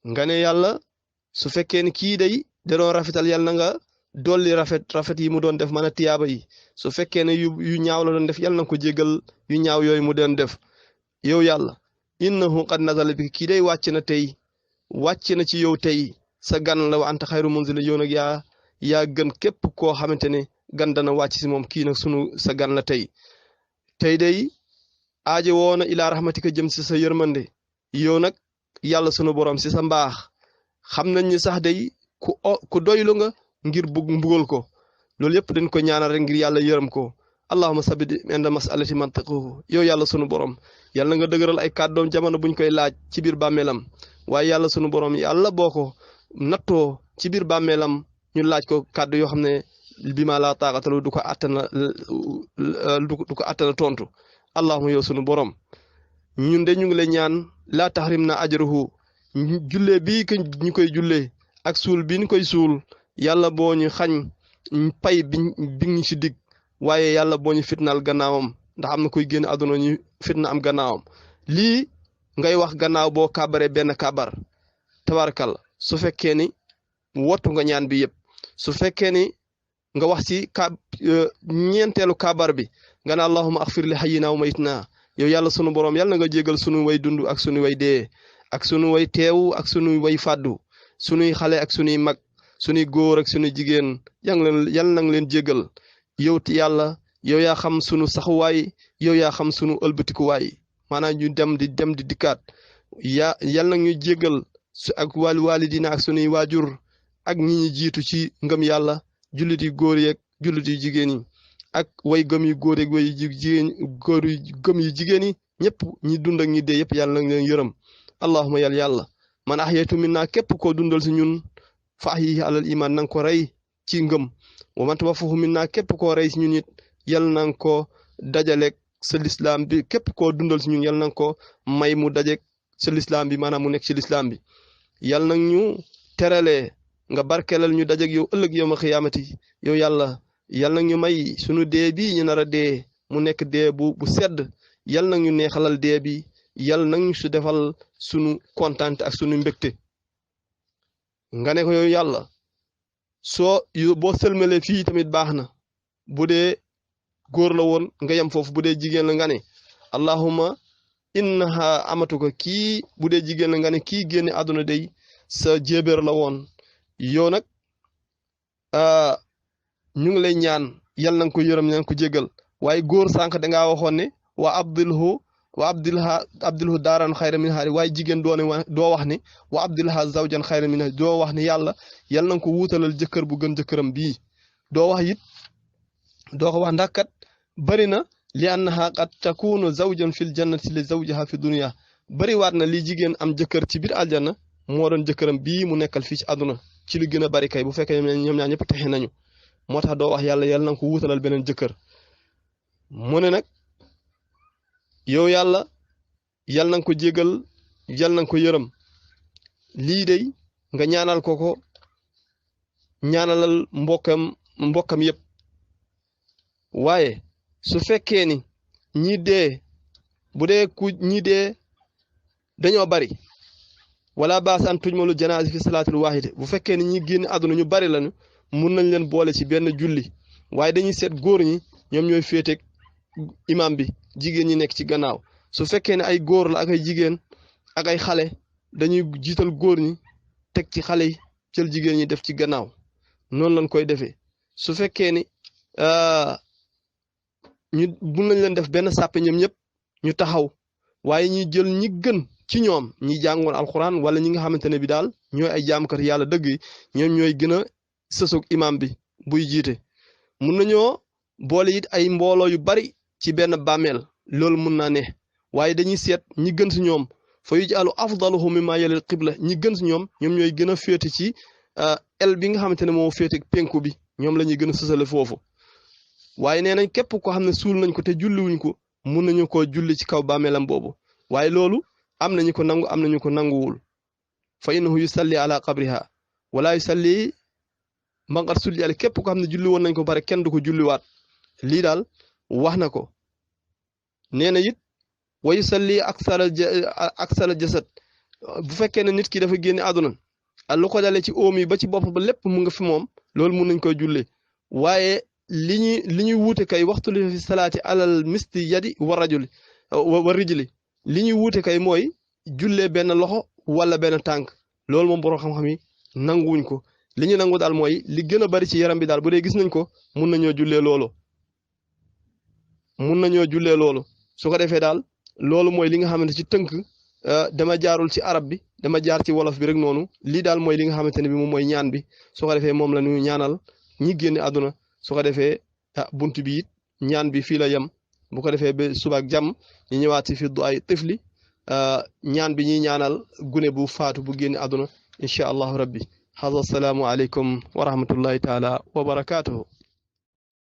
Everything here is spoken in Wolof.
nga ne yàlla su fekkee ni kii day da doon rafetal yàlla na nga dolli rafet yi mu doon def mën a tiyaaba yi su fekkee ne yu ñaaw la doon def yàlla na ko jégal yu ñaaw yooyu mu doon def yow yàlla innahu qad nazala bi kii day wàcc na ci yow tey sa gan la wa anta xayru munzila yow nag yaa gën képp koo xamante ne gan dana wàcc si moom kii nag sa gan la tey day aaje woona ilaa rahmatika jëm si sa yërmande yow nag yàlla sunu borom si sa mbaax xam nañ ni sax day ku doylu nga ngir mbugal ko loolu yëpp dañ ko ñaanal rek ngir yàlla yërëm ko allahumma sabit inda masalati mantiquhu yow yàlla sunu borom yàlla nga dëgëral ay kàddoom jamono buñ koy laaj ci biir bàmmeelam waaye yàlla sunu borom yàlla boo ko nattoo ci biir bàmmeelam ñu laaj ko kàddu yoo xam ne bi ma laa taaqatalu du ko attana tontu allahumma yow sunu borom ñun de ñu ngi lay ñaan laa taxrim na ajruhu jullee bii ñu koy jullee ak suul bi ñu koy suul yàlla boo ñu xañ pay bi ñu ci dig waaye yàlla boo ñu fitnaal gannaawam ndax am na koy génn àdduna ñu fitna am gannaawam lii ngay wax gannaaw boo kàbbaree benn kàbbar tabarakalla su fekkee ni wottu nga ñaan bi yëpp su fekkee ni nga wax ci ñeenteelu kàbbar bi nga ne allahumma axfir li hayyina wa mayitina yow yàlla sunu borom yàlla na nga jégal sunu way dund ak sunu way dee ak sunu way teew ak sunu way fàddu sunuy xale ak sunuy mag sunuy góor ak sunuy jigéen yàlla na nga leen jégal yow ti yàlla yow yaa xam sunu saxuwaay yow yaa xam sunu ëlbatikuwaay maanaam ñu dem di dikkaat yàlla na ñu jégal ak walidina ak sunuy waajur ak ñi ñu jiitu ci ngëm yàlla jullit yu góor yeeg jullit yu jigéen yi ak way gëm yu góor yeeg way góor yu gëm yu jigéen yi ñëpp ñi dund ak ñi dee yëpp yàlla na leen yërëm allahumma yàlla man ahyaytu minna képp koo dundal si ñun fa ahyihi alal iman na nga ko rey ci ngëm wa man tawaffahu minna képp koo rey si ñun it yàlla na nga ko dajaleeg sa lislaam bi képp koo dundal si ñun yàlla na nga ko may mu dajeeg sa lislaam bi maanaam mu nekk ci lislaam bi yàlla nag ñu teralee nga barkelal ñu dajeeg yow ëllëg yow ma xiyaamati yow yàlla nag ñu may sunu dee bi ñu nar a dee mu nekk dee bu sedd yàlla nag ñu neexalal dee bi yàlla nag ñu su defal sunu kontaante ak sunu mbégte nga ne ko yow yàlla boo sëlmalee fii tamit baax na bu dee góor la woon nga yem foofu bu dee jigéen la nga ne allahumma innaha amatuka kii bu dee jigéen la nga ne kii génne àdduna day sa jéebéer la woon yow nag ñu ngi lay ñaan yal na nga ko yërëm na nga ko jégal waaye góor sànq dangaa waxoon ne wa abdilhu daaran xayra min haari waaye jigéen doo wax ne wa abdilha zawjan xayra min haari doo wax ne yàlla yal na nga ko wuutalal jëkkër bu gën jëkkëram bii doo wax it doo ko wax ndax kat bëri na li annaha qad takunu zawjan fil jannati li zawjiha fi dunya bëri waat na li jigéen am jëkkër ci biir aljanna moo doon jëkkëram bii mu nekkal fii ci àdduna ci li gën a bari kay bu fekkee ñoom ñaar ñëpp texe nañu moo tax doo wax yàlla yal na nga ko wuutalal beneen jëkkër mu ne nag yow yàlla yal na nga ko jégal yal na nga ko yërëm lii day nga ñaanal ko ñaanalal mbokkam yëpp waaye su fekkee ni ñi dee bu dee ñi dee dañoo bari wala baasaan tujmalu janaasi fi salaatul waahida bu fekkee ni ñi génn àdduna ñu bari lañu mun nañ leen boole ci benn julli waaye dañuy seet góor ñi ñoom ñooy féeteeg imam bi jigéen ñi nekk ci gannaaw su fekkee ne ay góor la ak ay jigéen ak ay xale dañuy jiital góor ñi teg ci xale yi jël jigéen ñi def ci gannaaw noonu lañ koy defee su fekkee ni mun nañ leen def benn sàppe ñoom ñëpp ñu taxaw waaye ñi jël ñi gën ci ñoom ñi jàngoon alxuraan wala ñi nga xamante ne bi daal ñooy ay jaamkat yàlla dëgg yi ñoom ñooy gën a sësoog imam bi buy jiite mun nañoo boole it ay mbooloo yu bari ci benn bàmmeel loolu mun naa ne waaye dañuy seet ñi gën si ñoom fa yuj'alu afdaluhum mimma yalil qibla ñi gën si ñoom ñooy gën a féete ci el bi nga xamante ne moo féete penku bi ñoom la ñuy gën a sësale foofu waaye nee nañ képp koo xam ne suul nañ ko te julliwuñ ko mun nañu koo julli ci kaw bàmmeelam boobu waaye loolu am nañu ko nangu am nañu ko nanguwul fa innahu yusalli ala qabriha wala yusalli manqat sulli ala képp ko xam ne julli woon nañ ko bare kenn du ko julliwaat lii daal wax na ko nee na it wa yusalli aksara jasad bu fekkee ne nit ki dafa génne àdduna lu ko dalee ci oom yi ba ci bopp ba lépp mu nga fi moom loolu mun nañ koy jullee waaye li ñuy wuute kay waxtu li fi salaati alal misti yadi wa rajuli wa rijli li ñuy wuute kay mooy jullee benn loxo wala benn tànk loolu moom borom xam-xam yi nanguwuñ ko li ñu nangu daal mooy li gën a bari ci yaram bi daal bu dee gis nañ ko mun nañoo jullee loolu su ko defee daal loolu mooy li nga xamante ci tënk dama jaarul ci arab bi dama jaar ci wolof bi rek noonu lii daal mooy li nga xamante ne bi moom mooy ñaan bi su ko defee moom la ñu ñaanal ñi génne àdduna su ko defee bunt bi it ñaan bi fii la yem bu ko defee ba suba ak jàmm ñu ñëwaat ci fi du ay tifli ñaan bi ñuy ñaanal gune bu faatu bu génne àdduna incha allahu rabbi hada assalaamu aleykum wa rahmatullahi taala wa barakatuhu